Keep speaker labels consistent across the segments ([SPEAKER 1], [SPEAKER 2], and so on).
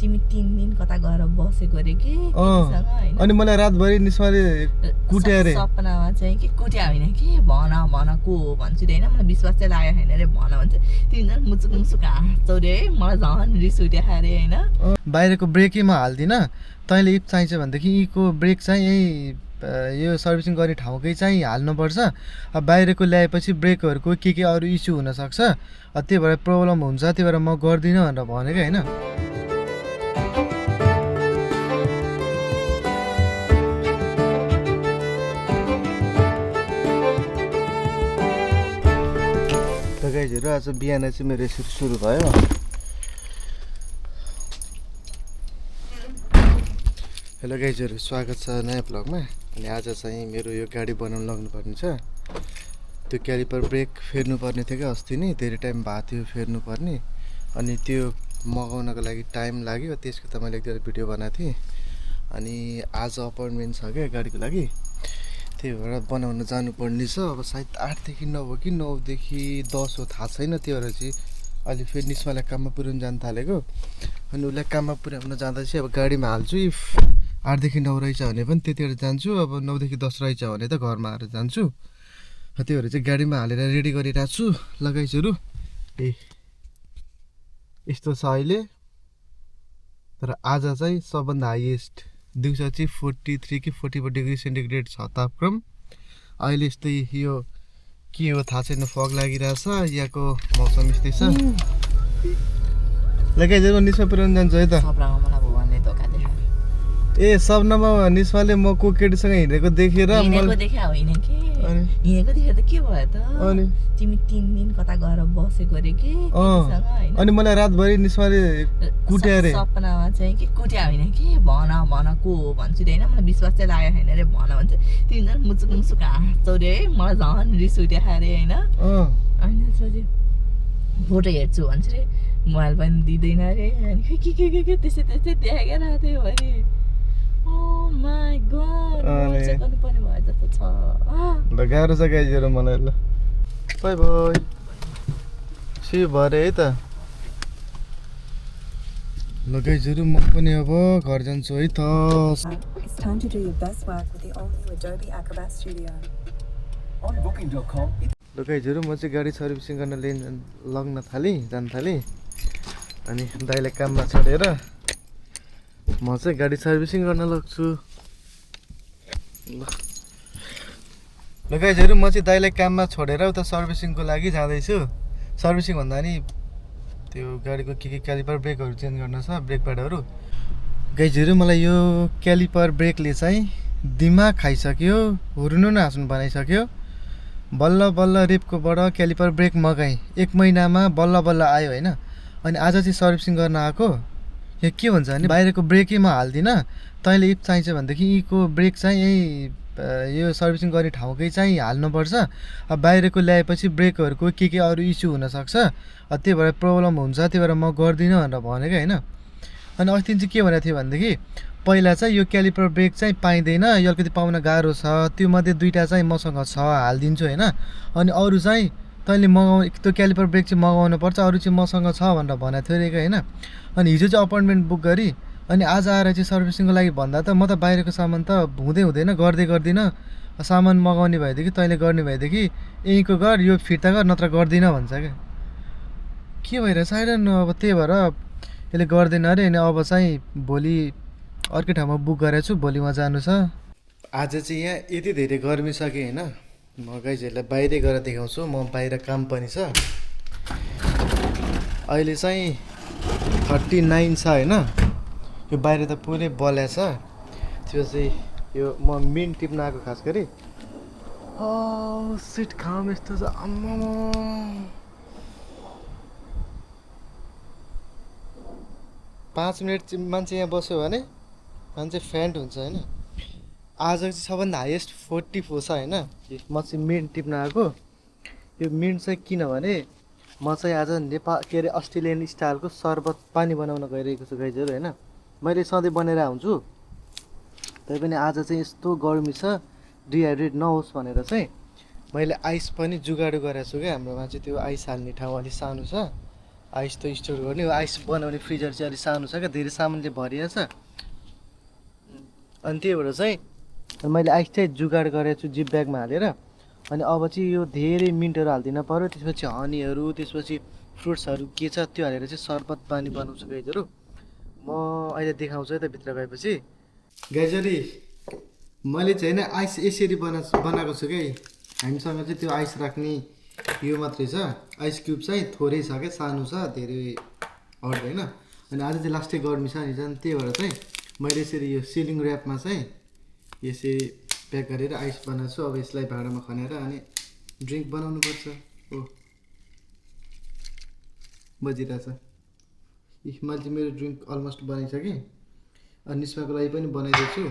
[SPEAKER 1] तिमी 3 दिन कता गएर बसेको रे के केटीसँग हैन
[SPEAKER 2] अनि मलाई रातभरि निस्माले कुट्या रे
[SPEAKER 1] सपनामा चाहिँ के कुट्या होइन के भन को हो भन्छु रे हैन मलाई विश्वास चाहिँ लागेको छैन रे भन भन्छ तिमी झन् मुचुक मुचुक हाँस्छौ रे मलाई झन् रिस उठ्या रे हैन
[SPEAKER 2] बाहिरको ब्रेकै म हाल्दिन तैँले इफ चाहिन्छ भनेदेखि यीको ब्रेक चाहिँ यही यो सर्भिसिङ गर्ने ठाउँकै चाहिँ हाल्नुपर्छ अब बाहिरको ल्याएपछि ब्रेकहरूको के अरू इस्यु हुनसक्छ त्यही भएर प्रब्लम हुन्छ त्यही भएर म गर्दिनँ भनेर भनेको होइन गाइजहरू आज बिहान चाहिँ मेरो यसरी सुरु भयो हेलो गाइजहरू स्वागत छ नयाँ ब्लगमा अनि आज चाहिँ मेरो यो गाडी बनाउन लाग्नुपर्ने छ त्यो क्यालिपर ब्रेक फेर्नुपर्ने थियो क्या अस्ति नै धेरै टाइम भएको थियो फेर्नुपर्ने अनि त्यो मगाउनको लागि टाइम लाग्यो त्यसको त मैले एक भिडियो बनाएको थिएँ अनि आज अपोइन्टमेन्ट छ क्या गाडीको लागि त्यही भएर बनाउन जानुपर्ने छ अब सायद 8 देखि 9 हो कि 9 देखि 10 हो थाहा छैन त्यो भएर चाहिँ अहिले फेरि निस्मालाई काममा पुर्याउन जान थालेको अनि उसलाई काममा पुर्याउन जाँदा चाहिँ अब गाडीमा हाल्छु इफ 8 देखि 9 रहेछ भने पनि त्यतिखेर जान्छु अब 9 देखि 10 रहेछ भने त घरमा आएर जान्छु त्यही भएर चाहिँ गाडीमा हालेर रेडी गरिरहेको छु लगाइसहरू यस्तो छ अहिले तर आज चाहिँ सबभन्दा हाइएस्ट दिउँसो चाहिँ 43 कि 44 डिग्री सेन्टिग्रेड छ तापक्रम अहिले यस्तै यो के हो थाहा छैन फग लागिरहेछ यहाँको मौसम यस्तै छ लगाइदिएर निस्मा पुऱ्याउनु जान्छु है त ए सपनामा निस्माले म को केटीसँग हिँडेको देखेर
[SPEAKER 1] हिँडेको देख्या होइन के हिँडेको देखेर त के भयो त
[SPEAKER 2] अनि
[SPEAKER 1] तिमी 3 दिन कता गएर बसेको रे के केटीसँग हैन
[SPEAKER 2] अनि मलाई रातभरि निस्माले कुट्या रे
[SPEAKER 1] सपनामा चाहिँ के कुट्या होइन के भन को हो भन्छु रे हैन मलाई विश्वास चाहिँ लागेको छैन रे भन भन्छ तिमी झन् मुचुक मुचुक हाँस्छौ रे मलाई झन् रिस उठ्या रे हैन अनि सोचे फोटो हेर्छु भन्छ रे मोबाइल पनि दिँदैन रे अनि के त्यसै देखेर थियो भने Oh my god.
[SPEAKER 2] ल गाह्रो छ गाइजहरू मलाई ल बाई बाई सी भरे है त ल गाइजहरू म पनि अब घर जान्छु है त
[SPEAKER 3] It's time to do your best work with the all-new Adobe Acrobat Studio.
[SPEAKER 4] On booking.com.
[SPEAKER 2] ल गाइजहरू म चाहिँ गाडी सर्भिसिङ गर्न लग्न जान थालेँ अनि दाइलाई काममा छोडेर म चाहिँ गाडी सर्भिसिङ गर्न लाग्छु ल गाइजहरू म चाहिँ दाइलाई काममा छोडेर उता सर्भिसिङको लागि जाँदैछु सर्भिसिङ भन्दा नि त्यो गाडीको के क्यालिपर ब्रेकहरू चेन्ज गर्न छ ब्रेक प्याडहरू गाइजहरू मलाई यो क्यालिपर ब्रेकले चाहिँ दिमाग खाइसक्यो हुर्नु न हाँस्नु बनाइसक्यो बल्ल बल्ल रेपकोबाट क्यालिपर ब्रेक मगाएँ 1 महिनामा बल्ल बल्ल आयो होइन अनि आज चाहिँ सर्भिसिङ गर्न आएको यहाँ के भन्छ भने बाहिरको ब्रेकै म हाल्दिनँ तैँले इफ चाहिन्छ भनेदेखि यीको ब्रेक चाहिँ यही यो सर्भिसिङ गर्ने ठाउँकै चाहिँ हाल्नुपर्छ अब बाहिरको ल्याएपछि ब्रेकहरूको के अरू इस्यु हुनसक्छ त्यही भएर प्रब्लम हुन्छ त्यही भएर म गर्दिनँ भनेर भनेको होइन अनि अस्ति चाहिँ के भनेको थियो भनेदेखि पहिला चाहिँ यो क्यालिपर ब्रेक चाहिँ पाइँदैन यो अलिकति पाउन गाह्रो छ त्यो मध्ये 2टा चाहिँ मसँग छ हालिदिन्छु होइन अनि अरू चाहिँ तैँले त्यो क्यालिपर ब्रेक चाहिँ मगाउनु पर्छ अरू चाहिँ मसँग छ भनेर भनेको थियो रहेको होइन अनि हिजो चाहिँ अपोइन्टमेन्ट बुक गरी अनि आज आएर चाहिँ सर्भिसिङको लागि भन्दा त म त बाहिरको सामान त हुँदैन गर्दिनँ सामान मगाउने भएदेखि तैँले गर्ने भएदेखि यहीँको गर यो फिर्ता गर नत्र गर्दिनँ भन्छ क्या के भइरहेछ आइरहनु अब त्यही भएर यसले गर्दैन अरे अनि अब चाहिँ भोलि अर्कै ठाउँमा बुक गरेको छु भोलि उहाँ जानु छ आज चाहिँ यहाँ यति धेरै गर्मी छ कि होइन म गाइजहरूलाई बाहिरै गएर देखाउँछु म बाहिर काम पनि छ अहिले चाहिँ 39 छ होइन यो बाहिर त पुरै बल्या छ त्यो चाहिँ यो म मिन टिप्न आएको खास गरी सिट घाम यस्तो छ आम्मा 5 मिनट मान्छे यहाँ बस्यो भने मान्छे फ्यान्ट हुन्छ होइन आज चाहिँ सबभन्दा हाइएस्ट 44 छ होइन म चाहिँ मिन टिप्न आएको यो मिन चाहिँ किनभने म चाहिँ आज नेपाल अस्ट्रेलियन स्टाइलको सर्बत पानी बनाउन गइरहेको छु गाइजहरू होइन मैले सधैँ बनाएर आउँछु तैपनि आज चाहिँ यस्तो गर्मी छ डिहाइड्रेट नहोस् भनेर चाहिँ मैले आइस पनि जुगाड गरेको छु क्या हाम्रोमा चाहिँ त्यो आइस हाल्ने ठाउँ अलिक सानो छ आइस त स्टोर गर्ने आइस बनाउने फ्रिजर चाहिँ अलिक सानो छ क्या धेरै सामानले भरिएको छ अनि त्यही भएर चाहिँ मैले आइस चाहिँ जुगाड गरेको छु जिप ब्यागमा हालेर अनि अब चाहिँ यो धेरै मिन्टहरू हालिदिन पऱ्यो त्यसपछि हनीहरू त्यसपछि फ्रुट्सहरू के छ त्यो हालेर चाहिँ सर्बत पानी बनाउँछु गाइजहरू म अहिले देखाउँछु है त भित्र गएपछि गाइजरी मैले चाहिँ होइन आइस यसरी बनाएको छु कि हामीसँग चाहिँ त्यो आइस राख्ने यो मात्रै छ आइस क्युब चाहिँ थोरै छ क्या सानो छ धेरै अड्दैन अनि आज चाहिँ लास्टै गर्मी छ नि झन् त्यही भएर चाहिँ मैले यसरी यो सिलिङ ऱ्यापमा चाहिँ यसरी प्याक गरेर आइस बनाएको छु अब यसलाई भाँडामा खनेर अनि ड्रिङ्क बनाउनु पर्छ हो बजिरहेछ मैले चाहिँ मेरो ड्रिङ्क अलमोस्ट बनाइसकेँ अनि निस्माको लागि पनि बनाइदिएको छु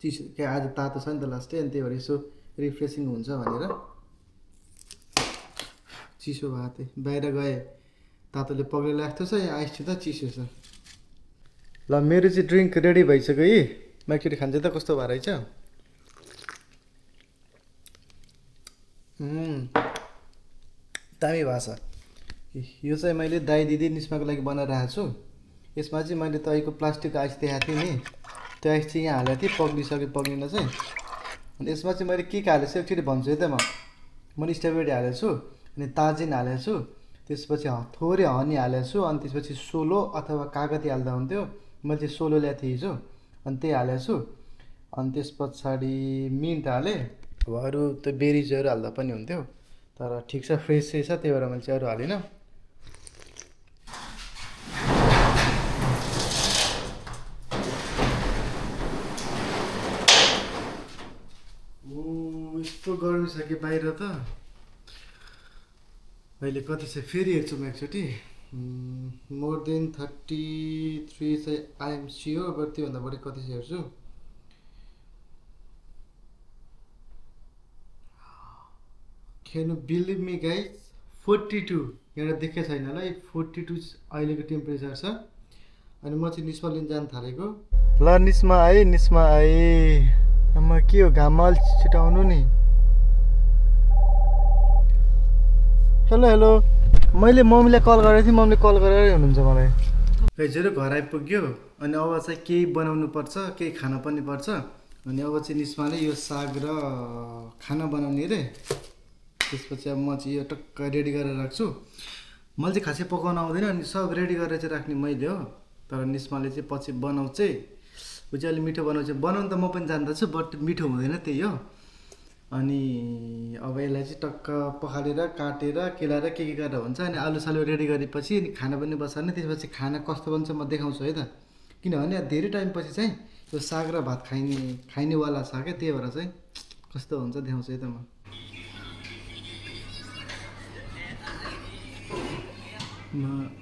[SPEAKER 2] चिसो क्या आज तातो छ नि त लास्टै अनि त्यही भएर यसो रिफ्रेसिङ हुन्छ भनेर चिसो भएको थिएँ बाहिर गएँ तातोले पग्लेर लाग्थ्यो छ या आइस चाहिँ त चिसो छ ल मेरो चाहिँ ड्रिङ्क रेडी भइसक्यो है म एकचोटि खान्छ त कस्तो भएर रहेछ दामी भएको छ यो चाहिँ मैले दाइ दिदी निस्माको लागि बनाएर राखेको छु यसमा चाहिँ मैले तपाईँको प्लास्टिकको आइस देखाएको थिएँ नि त्यो आइस चाहिँ यहाँ हालेको थिएँ पग्लिसक्यो पग्लिन चाहिँ अनि यसमा चाहिँ मैले के हालेको छु एकचोटि भन्छु है त मैले स्ट्रबेरी हालेको छु अनि ताजिन हालेको छु त्यसपछि थोरै हनी हालेको छु अनि त्यसपछि सोलो अथवा कागती हाल्दा हुन्थ्यो मैले चाहिँ सोलो ल्याएको थिएँ हिजो अनि त्यही हालेको छु अनि त्यस पछाडि मिन्ट हालेँ अब अरू त्यो बेरिजहरू हाल्दा पनि हुन्थ्यो तर ठिक छ फ्रेस चाहिँ छ त्यही भएर मैले चाहिँ अरू हालिनँ यस्तो गर्मी छ कि बाहिर त अहिले कति छ फेरि हेर्छु म एकचोटि मोर देन 33 चाहिँ आइएम स्योर बट त्योभन्दा बढी कति छ हेर्छु can you believe me guys 42 यहाँ देखेको छैन होला 42 अहिलेको टेम्परेचर छ अनि म चाहिँ निस्मा लिन जान थालेको ल निस्मा आए आमा के हो घाममा अलिक छिटाउनु नि हेलो मैले मम्मीलाई कल गरेको थिएँ मम्मीले कल गरेरै हुनुहुन्छ मलाई गाइजहरू घर आइपुग्यो अनि अब चाहिँ केही बनाउनु पर्छ केही खाना पनि पर्छ अनि अब चाहिँ निस्माले यो साग र खाना बनाउने रे त्यसपछि अब म चाहिँ यो टक्क रेडी गरेर राख्छु मैले चाहिँ खासै पकाउन आउँदैन अनि सब रेडी गरेर चाहिँ राख्ने मैले हो तर निस्माले चाहिँ पछि बनाउँछ ऊ चाहिँ अलिक मिठो बनाउँछ बनाउनु त म पनि जान्दछु बट मिठो हुँदैन त्यही हो अनि अब यसलाई चाहिँ टक्क पखालेर काटेर केलाएर के गरेर हुन्छ अनि आलु सालु रेडी गरेपछि अनि खाना पनि बसाल्ने त्यसपछि खाना कस्तो बन्छ म देखाउँछु है त किनभने धेरै टाइमपछि चाहिँ यो साग र भात खाइनेवाला छ क्या त्यही भएर चाहिँ कस्तो हुन्छ देखाउँछु है त म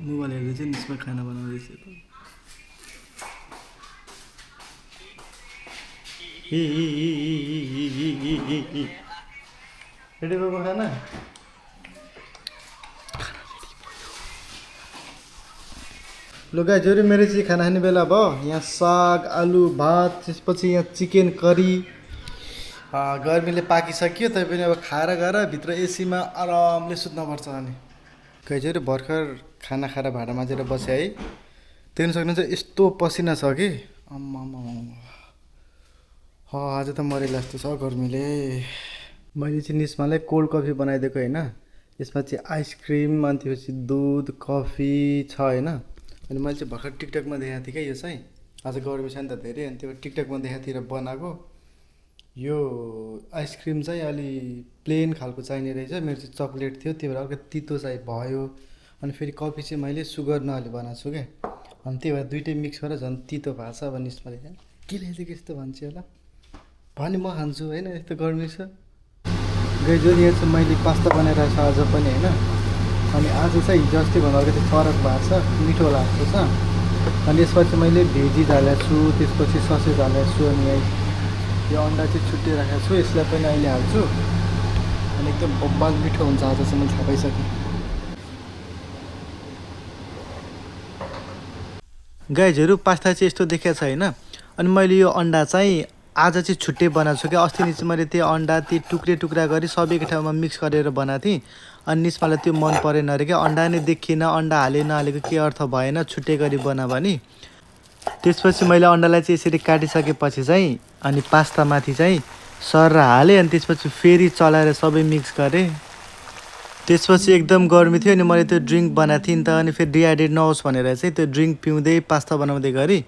[SPEAKER 2] मोबाइल हेर्दै चाहिँ निस्मा खाना बनाउँदैछु रेडी भयो खाना लु गाइजहरु मेरो चाहिँ खाना खाने बेला भयो यहाँ साग आलु भात त्यसपछि यहाँ चिकन करी गर्मीले पाकिसक्यो तैपनि अब खाएर गएर भित्र एसीमा आरामले सुत्नुपर्छ अनि गाइजहरु भर्खर खाना खाएर भाँडा माझेर बसे है देख्न सक्नुहुन्छ यस्तो पसिना छ कि आम्मामा आज त मरेला जस्तो छ गर्मीले मैले चाहिँ निस्मालाई कोल्ड कफी बनाइदिएको होइन यसमा चाहिँ आइसक्रिम अनि त्यसपछि दुध कफी छ होइन अनि मैले चाहिँ भर्खर टिकटकमा देखाएको थिएँ क्या यो चाहिँ आज गर्मी छ नि त धेरै अनि त्यो टिकटकमा देखाएको थिएँ र बनाएको यो आइसक्रिम चाहिँ अलि प्लेन खालको चाहिने रहेछ मेरो चाहिँ चक्लेट थियो त्यही भएर अर्को तितो चाहिँ भयो अनि फेरि कफी चाहिँ मैले सुगर नहाली बनाएको छु क्या अनि त्यही भएर दुइटै मिक्स गरेर झन् तितो भएको छ अब निस्माले चाहिँ के ल्याइदिएको यस्तो भन्छ होला भने म खान्छु होइन यस्तो गर्मी छ गाइजहरु यहाँ चाहिँ मैले पास्ता बनाइरहेको छु आज पनि होइन अनि आज चाहिँ हिजो अस्ति भन्दा अलिकति फरक भएको छ मिठो लाग्छ छ अनि यसपछि मैले भेजिज हालेको छु त्यसपछि ससेज हालेको छु अनि यो अन्डा चाहिँ छुट्टै राखेको छु यसलाई पनि अहिले हाल्छु अनि एकदम बब्बाल मिठो हुन्छ आज चाहिँ मैले थाहा पाइसकेँ गाइजहरु पास्ता चाहिँ यस्तो देखेको छ होइन अनि मैले यो अन्डा चाहिँ आज चाहिँ छुट्टै बनाएको छु क्या अस्ति नै चाहिँ मैले त्यो अन्डा त्यो टुक्रा गरी सबै एक ठाउँमा मिक्स गरेर बनाएको थिएँ अनि निस्मालाई त्यो मन परेन अरे क्या अन्डा नै देखिएन अन्डा हाले नहालेको के अर्थ भएन छुट्टै गरी बना भने त्यसपछि मैले अन्डालाई चाहिँ यसरी काटिसकेपछि चाहिँ अनि पास्तामाथि चाहिँ सर हालेँ अनि त्यसपछि फेरि चलाएर सबै मिक्स गरेँ त्यसपछि एकदम गर्मी थियो अनि मैले त्यो ड्रिङ्क बनाएको थिएँ नि त अनि फेरि डिहाइड्रेट नहोस् भनेर चाहिँ त्यो ड्रिङ्क पिउँदै पास्ता बनाउँदै गरेँ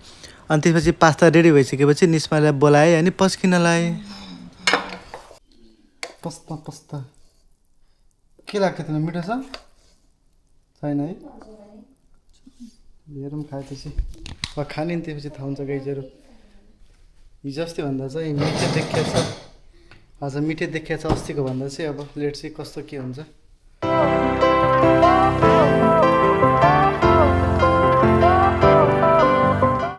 [SPEAKER 2] अनि त्यसपछि पास्ता रेडी भइसकेपछि निस्मालाई बोलाएँ अनि पस्किन लाएँ पस्ता के लाग्छ तिमीलाई मिठो छ छैन है हेरौँ खाएपछि अब खाने नि त्यसपछि थाहा हुन्छ गाइजहरू हिजो अस्ति भन्दा चाहिँ मिठो देखिया छ आज मिठो देखिया छ अस्तिको भन्दा चाहिँ अब लेट्स सी कस्तो के हुन्छ